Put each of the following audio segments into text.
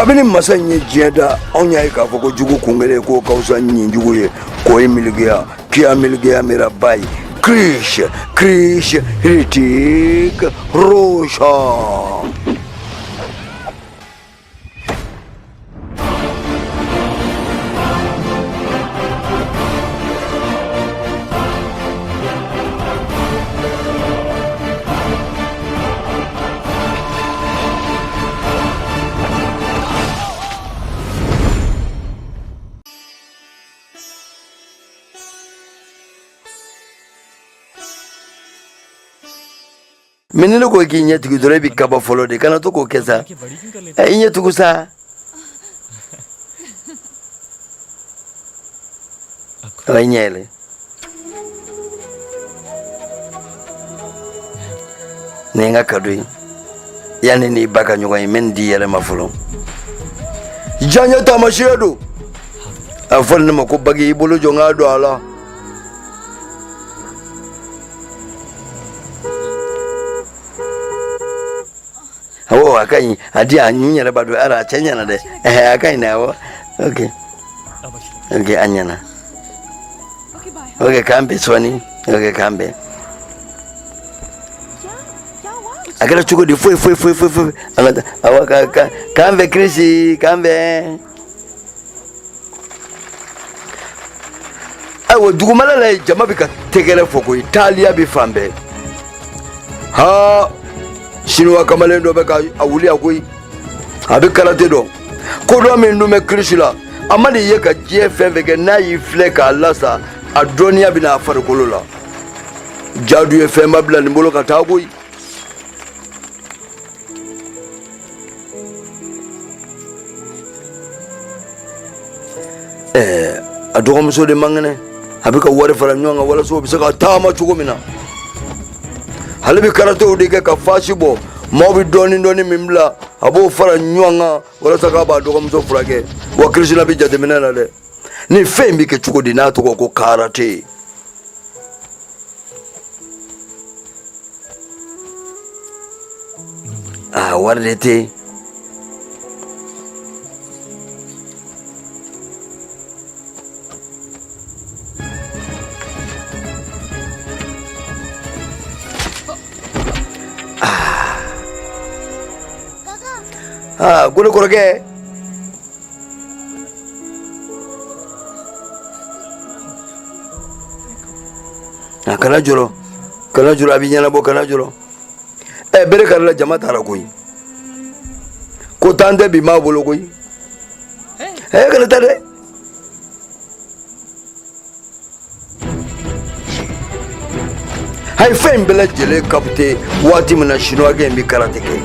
Kabini masa in ye diɲɛ da, anw y'a ye k'a fɔ ko jugu kun kelen k'o ka fisa ɲin jugu ye. Koi mil gaya, kya mil gaya mera bhai. Krish, Krish, Hrithik Roshan. Mais ni ne ko k'i ɲɛ tugu dɔrɔn, e bɛ kaba fɔlɔ de. Kana to k'o kɛ sa. I ɲɛ tugu sa. I ɲɛ yɛlɛ. Nin ye n ka kado ye. Yanni n'i ba ka ɲɔgɔn ye, n bɛ nin d'i yɛrɛ ma fɔlɔ. Diyaɲɛ taamasiyɛn don. A fɔ ne ma ko bague. I bolo jɔ n k'a don a la. Awɔ, a ka ɲi. A di yan, n yɛrɛ b'a dɔn. Ara, a cɛ ɲɛna dɛ. Ɛhɛ, a ka ɲi dɛ. Awɔ, ok ok, a ɲɛna. Ok, k'an bɛn sɔɔni. Ok, k'an bɛn. A kɛra cogo di? Foyi foyi foyi foyi foyi. An ka taa. Awɔ, k'an bɛn Kirisi, k'an bɛn. Ayiwa, dugumala la yen, jama bɛ ka tɛgɛrɛ fɔ koyi. Taaliya bɛ fan bɛɛ. Ha, sinuwa kamalen dɔ bɛ ka a wuli a koyi. A bɛ karate dɔn. Kodɔn min dun bɛ Kirisi la, a mana i ye ka diɲɛ fɛn fɛn kɛ, n'a y'i filɛ k'a lasa, a dɔnniya bɛ na a farikolo la. Jadu ye fɛnba bila nin bolo ka taa koyi. Ɛɛ, a dɔgɔmuso de man kɛnɛ. A bɛ ka wari fara ɲɔgɔn kan walasa o bɛ se ka taama cogo min na. Ale bɛ karatew de kɛ ka fasi bɔ. Maaw bɛ dɔɔnin dɔɔnin min bila, a b'o fara ɲɔgɔn kan walasa k'a b'a dɔgɔmuso furakɛ. Wa Kirisina bɛ jateminɛ na dɛ. Nin fɛn in bɛ kɛ cogo di n'a tɔgɔ ko karate? Aa, wari de tɛ yen. Aa, ko ne kɔrɔkɛ. A kana jɔrɔ, kana jɔrɔ, a bɛ ɲɛnabɔ, kana jɔrɔ. Ɛ, bere karila, jama taara koyi. Ko tan tɛ bi maa bolo koyi. Ɛ, kana taa dɛ. A ye fɛn in bɛɛ lajɛlen capter waati min na, sinuwakɛ in bɛ karate kɛ.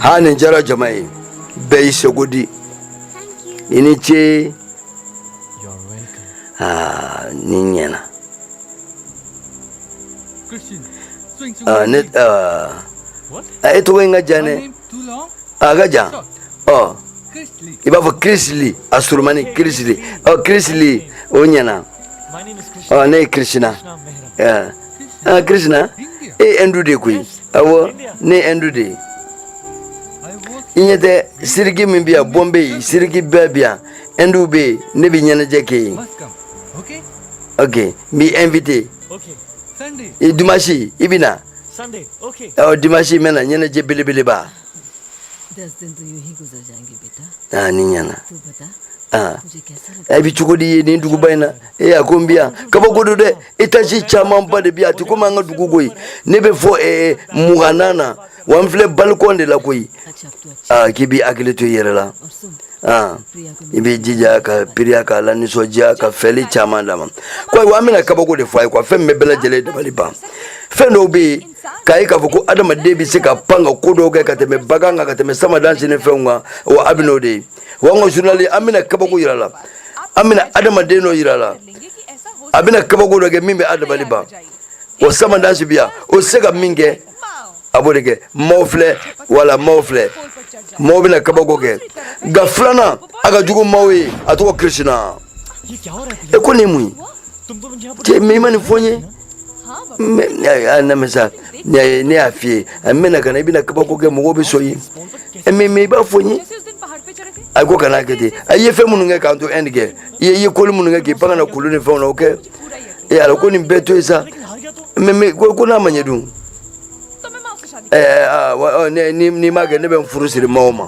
Ha, nin diyara jama ye. Bɛɛ y'i seko di. I ni ce. Aa, nin ɲɛna. Aa, ne aa, e tɔgɔ in ka jan dɛ. A ka jan. Ɔ, i b'a fɔ Kirisili, a surumani Kirisili. Ɔ, Kirisili, o ɲɛna. Ɔ, ne ye Kirisina. Aa, Kirisina, e ye Hindu de ye koyi. Awɔ, ne ye Hindu de ye. I ɲɛ tɛ cirque min bɛ yan, Bombay cirque bɛɛ bɛ yan, Hindu bɛ yen. Ne bɛ ɲɛnajɛ kɛ yen. Ok, n b'i invité. I dimanche, i bɛ na. Ɔ, dimanche n bɛ na ɲɛnajɛ belebeleba. Aa, ni ɲɛna. A bɛ cogo di ye nin duguba in na? Ee, a ko n bi yan, kabako don dɛ, étage camanba de bi yan, a tɛ komi an ka dugu koyi. Ne bɛ fɔ 20nan na wa, n filɛ balcon de la koyi. Aa, k'i b'i hakili to i yɛrɛ la, i b'i jija ka Priya k'a la nisɔndiya, ka fɛli caman d'a ma. Ko ayiwa, an bɛna kabako de fɔ a ye quoi, fɛn min bɛ bɛɛ lajɛlen dabali ban. Fɛn dɔw bɛ yen k'a ye k'a fɔ ko adamaden bɛ se ka pan ka ko dɔw kɛ ka tɛmɛ bagan kan, ka tɛmɛ samadansi ni fɛnw kan wa, a bɛ n'o de ye wa. An ka journal, an bɛna kabako yira la, an bɛna adamaden dɔ yira la, a bɛna kabako dɔ kɛ min bɛ a dabali ban wa. Samadansi bi yan, o tɛ se ka min kɛ, a b'o de kɛ. Maaw filɛ, wala maaw filɛ, maaw bɛna kabako kɛ. Nka filanan, a ka jugu maaw ye, a tɔgɔ Kirisina. E ko nin ye mun ye cɛ? Mais i ma nin fɔ n ye. A sa, ne y'a f'i ye, a bɛna ka na, i bɛna kabako kɛ, mɔgɔw bɛ sɔn i ye. Mais i b'a fɔ n ye. A ko kana kɛ ten. A ye fɛn minnu kɛ k'an to Inde kɛ, i ye koli minnu kɛ k'i pan ka na kulu ni fɛnw na, o kɛ. E ala, ko nin bɛɛ to yen sa. Mais ko n'a ma ɲɛ dun? N'i m'a kɛ, ne bɛ n furu siri maaw ma.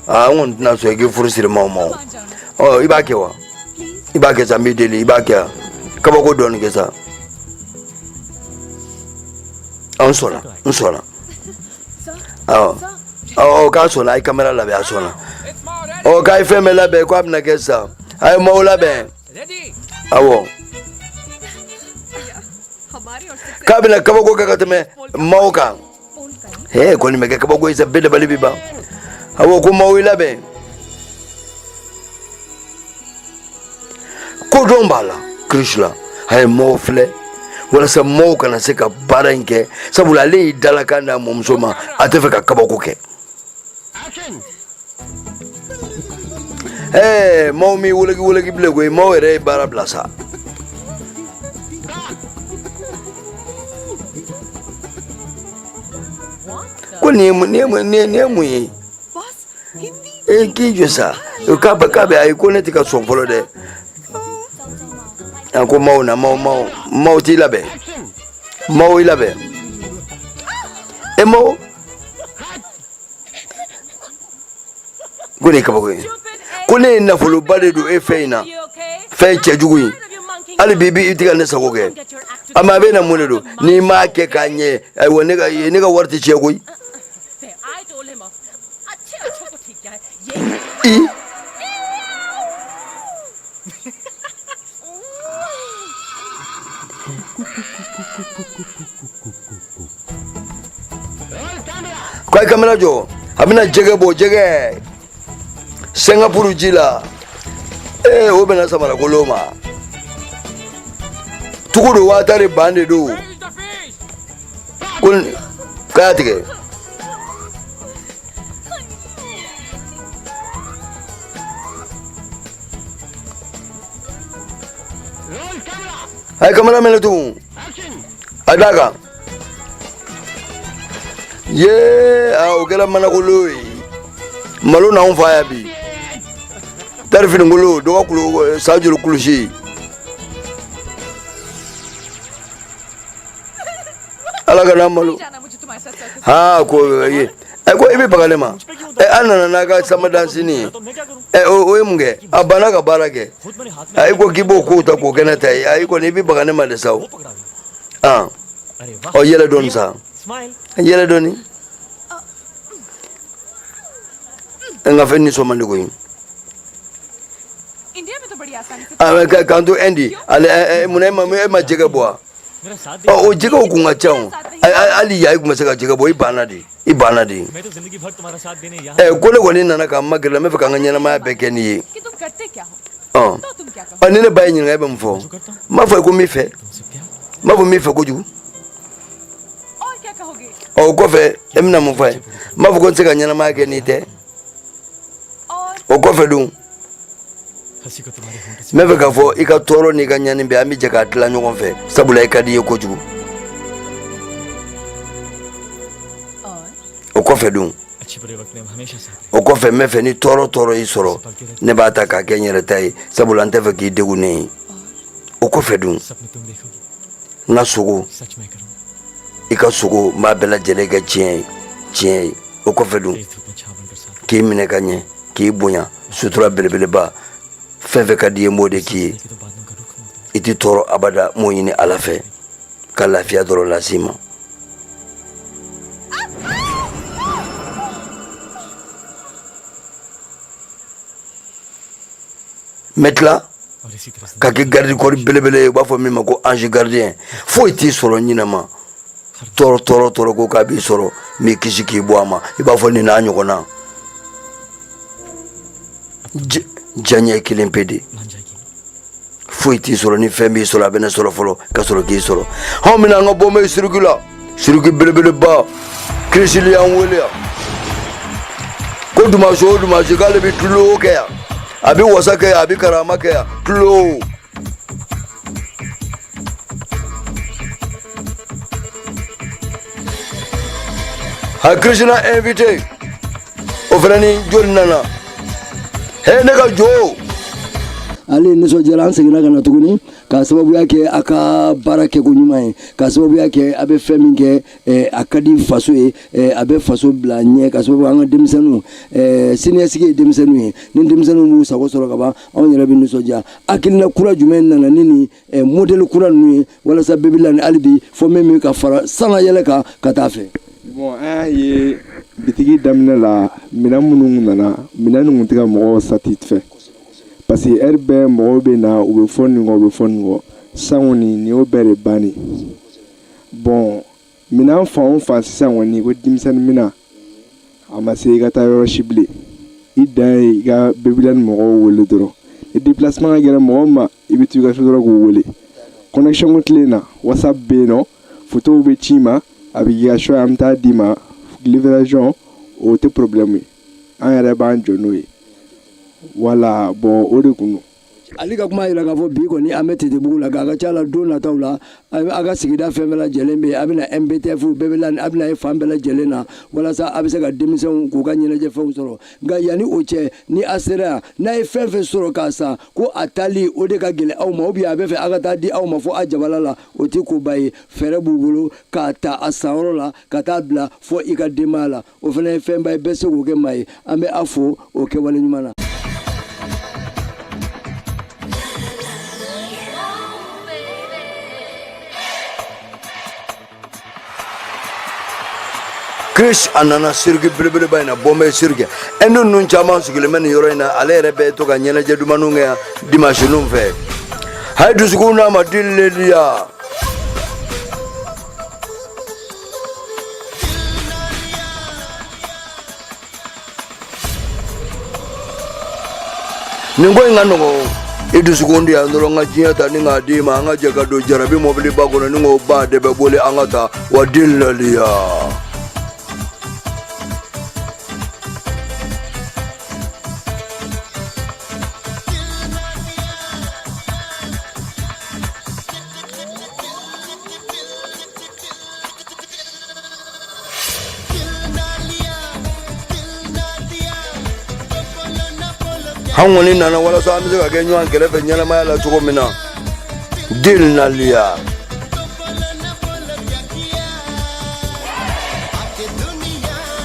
Aa, n kɔni tɛna sɔn i k'i furu siri maaw ma. Ɔ, i b'a kɛ wa? I b'a kɛ sa, n b'i deli, i b'a kɛ. Kabako dɔɔni kɛ sa. N sɔnna, n sɔnna. Awɔ, ɔ, k'a sɔnna. A ye kamera labɛn, a sɔnna. Ɔ, k'a ye fɛn bɛɛ labɛn, k'a bɛna kɛ sisan. A ye maaw labɛn. Awɔ, k'a bɛna kabako kɛ ka tɛmɛ maaw kan. He, kɔni bɛ kɛ kabako ye sa, bɛɛ dabali bɛ ban. Awɔ, ko maaw y'i labɛn, kodɔn b'a la. Krishna a ye maaw filɛ walasa maaw kana se ka baara in kɛ, sabula ale y'i dalakan d'a mɔmuso ma, a tɛ fɛ ka kabako kɛ. Ɛɛ, maaw m'i woloki woloki bilen koyi, maaw yɛrɛ ye baara bila sa. Ko nin ye mun, nin ye mun, nin ye mun ye? E k'i jɔ sa, k'a bɛ ayi, ko ne tɛ ka sɔn fɔlɔ dɛ. A ko maaw na, maaw, maaw, maaw t'i labɛn, maaw i labɛn. E maaw, ko nin ye kabako ye. Ko ne ye nafoloba de don e fɛn in na, fɛn cɛjugu in. Hali bi i tɛ ka ne sago kɛ. A ma, a bɛ na mun de don n'i m'a kɛ k'a ɲɛ? Ayiwa, ne ka wari tɛ tiɲɛ koyi. I ko a ye kamera jɔ, a bɛna jɛgɛ bɔ, jɛgɛ Singapuru ji la. Ee, o bɛna samarakolon ma tugu don waa tari ban de don. Ko k'a y'a tigɛ. A ye kamera minɛ tugun, a d'a kan ye. A o kɛra manakolo ye, malo n'anw fa yan bi tari finikolo dɔ ka kulu san joli kulusi. Ala kana malo. Ha, ko ye ɛ, ko i bɛ baga ne ma. Ɛ, an nana n'a ka samadansini ye. Ɛ, o ye mun kɛ? A banna ka baara kɛ. A i ko k'i b'o kow ta k'o kɛ ne ta ye. A i kɔni, i bɛ baga ne ma de sa o. Ɔ, yɛlɛ dɔɔni sa, yɛlɛ dɔɔni. N ka fɛn nisɔn man di koyi. A k'an to Inde ale, munna e ma jɛgɛ bɔ wa? Ɔ, o jɛgɛw kun ka ca o. Hali yan i kun bɛ se ka jɛgɛ bɔ. I banna de, i banna de. Ɛ, ko ne kɔni nana k'an magɛrɛ la, n bɛ fɛ k'an ka ɲɛnamaya bɛɛ kɛ nin ye. Ɔ ɔ, ni ne ba ye ɲininka, e bɛ mun fɔ? N b'a fɔ ye ko n b'i fɛ, n b'a fɔ n b'i fɛ kojugu. Ɔ, o kɔfɛ e bɛna mun fɔ a ye? N b'a fɔ ko n tɛ se ka ɲɛnamaya kɛ n'i tɛ. O kɔfɛ dun, n bɛ fɛ k'a fɔ i ka tɔɔrɔ n'i ka ɲani bɛɛ, an bɛ jɛ k'a tila ɲɔgɔn fɛ, sabula i ka di i ye kojugu. O kɔfɛ dun, o kɔfɛ n bɛ fɛ ni tɔɔrɔ tɔɔrɔ y'i sɔrɔ, ne b'a ta k'a kɛ n yɛrɛ ta ye, sabula n tɛ fɛ k'i degun ne ye. O kɔfɛ dun, n ka sogo, i ka sogo, n b'a bɛɛ lajɛlen kɛ tiɲɛ ye, tiɲɛ ye. O kɔfɛ dun, k'i minɛ ka ɲɛ, k'i bonya, sutura belebeleba. Fɛn fɛn ka di ye, n b'o de k'i ye. I tɛ tɔɔrɔ abada. M'o ɲini Ala fɛ ka lafiya dɔrɔn las'i ma. N bɛ tila ka kɛ garde corps belebele ye, u b'a fɔ min ma ko ange gardien. Foyi t'i sɔrɔ ɲinama tɔɔrɔ tɔɔrɔ tɔɔrɔ ko k'a b'i sɔrɔ, n b'i kisi k'i bɔ a ma. I b'a fɔ nin n'a ɲɔgɔnna diyaɲɛ kelen pe de. Foyi t'i sɔrɔ. Ni fɛn b'i sɔrɔ, a bɛ ne sɔrɔ fɔlɔ ka sɔrɔ k'i sɔrɔ. Anw bɛna an ka Bombay circuit la, circuit belebeleba. Kirisili y'an wele yan ko dimanche o dimanche k'ale bɛ tulon kɛ yan, a bɛ wasa kɛ yan, a bɛ karama kɛ yan, tulon. A Krishna invité o fana ni joli nana he ne ka jo. Ale nisɔndiyara. An seginna ka na tuguni k'a sababuya kɛ a ka baara kɛko ɲuman ye, k'a sababuya kɛ a bɛ fɛn min kɛ, a ka di faso ye, a bɛ faso bila ɲɛ, ka sababu an ka denmisɛnninw, siniɲɛsigi ye denmisɛnninw ye. Ni denmisɛnninw b'u sago sɔrɔ ka ban, anw yɛrɛ bɛ nisɔndiya. Hakilina kura jumɛn nana ni nin modèle kura ninnu ye walasa Babyland hali bi fɔ min ka fara sanga yɛlɛ kan ka taa fɛ? Bon, an y'a ye bitigi daminɛ la, minɛn minnu nana, minɛn ninnu tɛ ka mɔgɔw satisfait, parce que heure bɛɛ mɔgɔw bɛ na, u bɛ fɔ nin kɔ, u bɛ fɔ nin kɔ. Sisan kɔni, nin y'o bɛɛ de bannen. Bon, minɛn fan o fan sisan kɔni ko denmisɛnnin minɛn, a ma se i ka taa yɔrɔ si bilen. I dan ye i ka Babyland mɔgɔw wele dɔrɔn. Ni déplacement ka gɛlɛn mɔgɔ ma, i bɛ to i ka so dɔrɔn k'u wele. Connexion ko tile na, WhatsApp bɛ yen nɔ, photow bɛ ci i ma, a bɛ k'i ka choix ye, an bɛ taa d'i ma. Livraison o tɛ problème ye, an yɛrɛ b'an jɔ n'o ye. Wala, bon, o de kun don. Ale ka kuma jira k'a fɔ bi kɔni an bɛ Tetebugu la, nka a ka ca la don nataw la, a ka sigida fɛn bɛɛ lajɛlen bɛ yen, a bɛna MBTF bɛɛ la, a bɛna ye fan bɛɛ lajɛlen na walasa a bɛ se ka denmisɛnw k'u ka ɲɛnajɛfɛnw sɔrɔ. Nka yanni o cɛ, ni a sera yan, n'a ye fɛn fɛn sɔrɔ k'a san, ko a taali o de ka gɛlɛn aw ma, ou bien a bɛ fɛ a ka taa di aw ma fo a jabala la, o tɛ koba ye. Fɛɛrɛ b'u bolo k'a ta a sanyɔrɔ la ka taa bila fo i ka denbaya la. O fana ye fɛnba ye, bɛɛ se k'o kɛ maa ye. An bɛ a fo o kɛwale ɲuman na. Chris a nana circuit belebeleba in na, Bombay circuit. Hindu ninnu caman sigilen bɛ nin yɔrɔ in na. Ale yɛrɛ bɛ to ka ɲɛnajɛ dumaniw kɛ yan dimanche ninnu fɛ. A ye dusukun n'a ma dileliya. Nin ko in ka nɔgɔn. I dusukun di yan dɔrɔn, n ka diɲɛ ta ni k'a d'i ma. An ka jɛ ka don jarabi mɔbiliba kɔnɔ ni k'o ba de bɛ boli, an ka taa wa dileliya. An kɔni nana walasa an bɛ se ka kɛ ɲɔgɔn kɛrɛfɛ ɲɛnamaya la cogo min na. Dil naliya.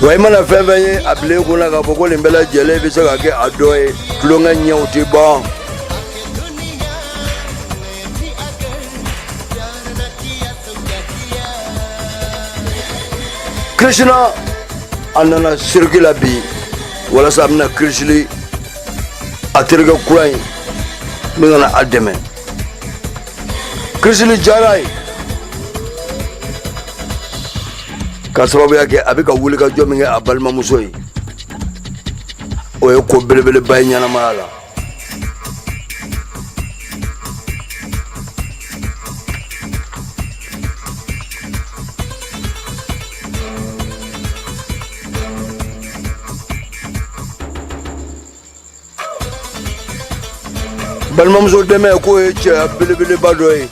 Wa i mana fɛn fɛn ye, a bila i kunna k'a fɔ ko nin bɛɛ lajɛlen bɛ se ka kɛ a dɔ ye. Tulonkɛ ɲɛw tɛ ban. Krishna a nana circuit la bi walasa a bɛna Kirisili a terikɛ kura in min kana a dɛmɛ. Kirisili diyara ye ka sababuya kɛ a bɛ ka wuli ka jɔ min kɛ a balimamuso ye, o ye ko belebeleba ye ɲɛnamaya la. Balimamuso dɛmɛ k'o ye cɛya belebeleba dɔ ye.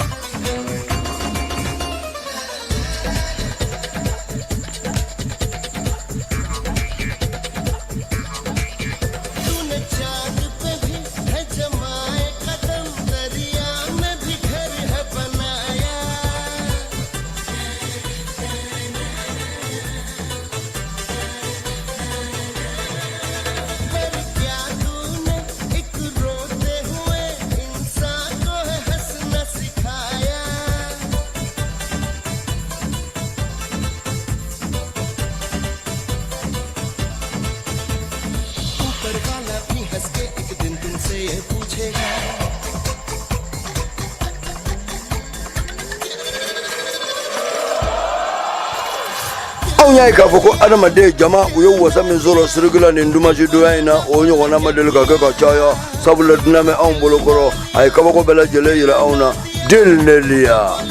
Anw y'a ye k'a fɔ ko adamaden jama u ye wasa min sɔrɔ siriki la nin dimanche donya in na, o ɲɔgɔnna ma deli ka kɛ ka caya, sabula dunan bɛ anw bolo kɔrɔ, a ye kabako bɛɛ lajɛlen yira anw na. Deliliya.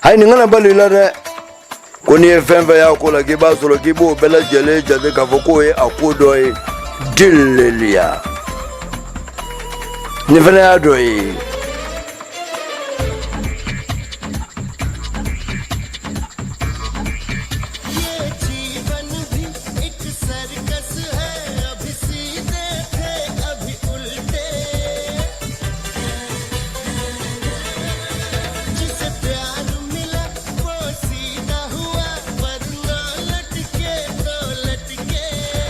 Ayi, nin kana bali la dɛ, ko n'i ye fɛn fɛn y'a ko la k'i b'a sɔrɔ k'i b'o bɛɛ lajɛlen jate k'a fɔ k'o ye a ko dɔ ye. Deliliya, nin fana y'a dɔ ye.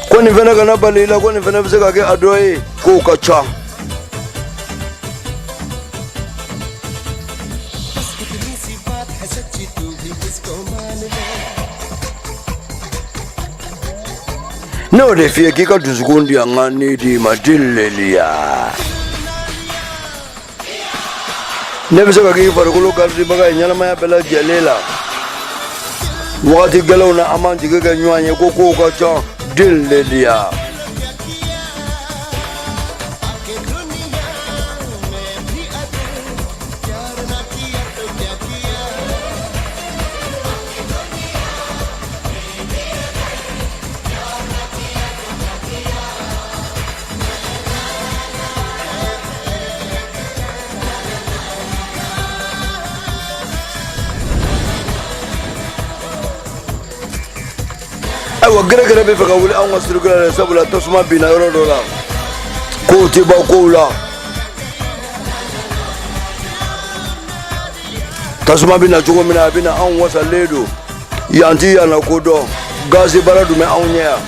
Ko nin fana kana bali i la, ko nin fana bɛ se ka kɛ a dɔ ye, kow ka ca. Ne y'o de f'i ye k'i ka dusukun di yan, n ka ni d'i ma. Deliliya, ne bɛ se ka k'i farikolo garidibaga ye ɲɛnamaya bɛɛ lajɛlen la. Wagati gɛlɛnw na, an b'an jigi kɛ ɲɔgɔn ye, ko kow ka ca. Deliliya. Ayiwa, gɛrɛgɛrɛ bɛ fɛ ka wuli anw ka siriki la dɛ, sabula tasuma binna yɔrɔ dɔ la. Kow tɛ ban kow la. Tasuma bɛ na cogo min na, a bɛ na anw wasalen don yan, ti yan na ko dɔn. Gazi bara dun bɛ anw ɲɛ yan.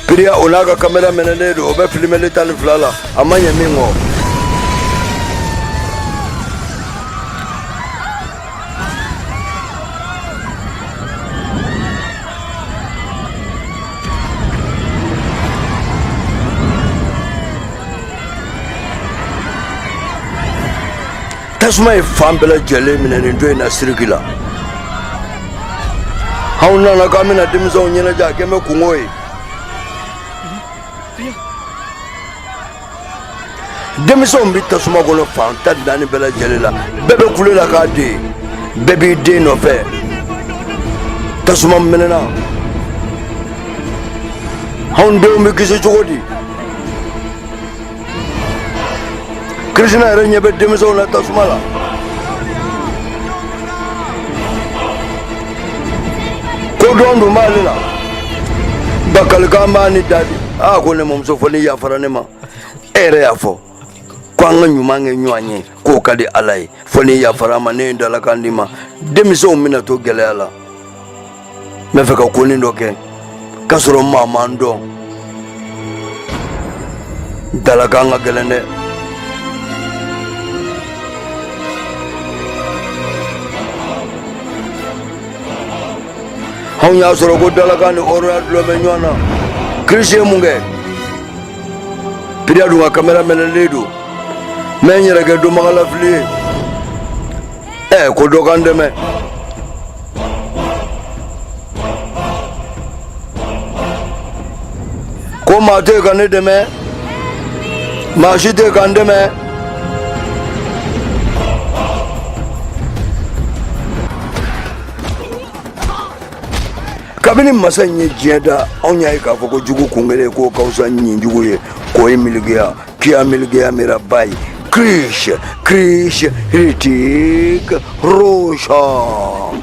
Piriya, o n'a ka kamera mɛnɛnen don, o bɛ filimeli 12 la, a ma ɲɛ min kɔ. Tasuma ye fan bɛɛ lajɛlen minɛ nin don in na siriki la. Anw nana k'an bɛna denmisɛnw ɲɛnajɛ, a kɛn bɛ kungo ye. Denmisɛnw bɛ tasuma kɔnɔ fan 14 bɛɛ lajɛlen la. Bɛɛ bɛ kule la k'a den, bɛɛ b'i den nɔfɛ. Tasuma mɛnɛna, anw denw bɛ kisi cogo di? Kirisina yɛrɛ ɲɛ bɛ denmisɛnw na tasuma la. Kodɔn dun b'ale la, bakalikan b'a ni da di. Aa, ko ne mamuso, fɔ ni yafara ne ma. E yɛrɛ y'a fɔ ko an ka ɲuman kɛ ɲɔgɔn ye, k'o ka di Ala ye. Fɔ ni yafara ma, ne ye dalakan d'i ma. Denmisɛnw bɛna to gɛlɛya la. N bɛ fɛ ka konin dɔ kɛ k'a sɔrɔ maa ma n dɔn. Dalakan ka gɛlɛn dɛ. Anw y'a sɔrɔ ko dalakan ni hɔrɔnya dulon bɛ ɲɔgɔn na. Kirisi ye mun kɛ? Piriya dun ka kamera mɛnɛlen don. N bɛ n yɛrɛ kɛ dɔnbagalafili ye. Ɛ, ko dɔ ka n dɛmɛ. Ko maa tɛ ka ne dɛmɛ, maa si tɛ ka n dɛmɛ. Kabini masa in ye diɲɛ da, anw y'a ye k'a fɔ ko jugu kun kelen k'o ka fisa ɲin jugu ye. K'o ye miligiya kiya miligiya mera bayi Krish, Krish, Hrithik Roshan.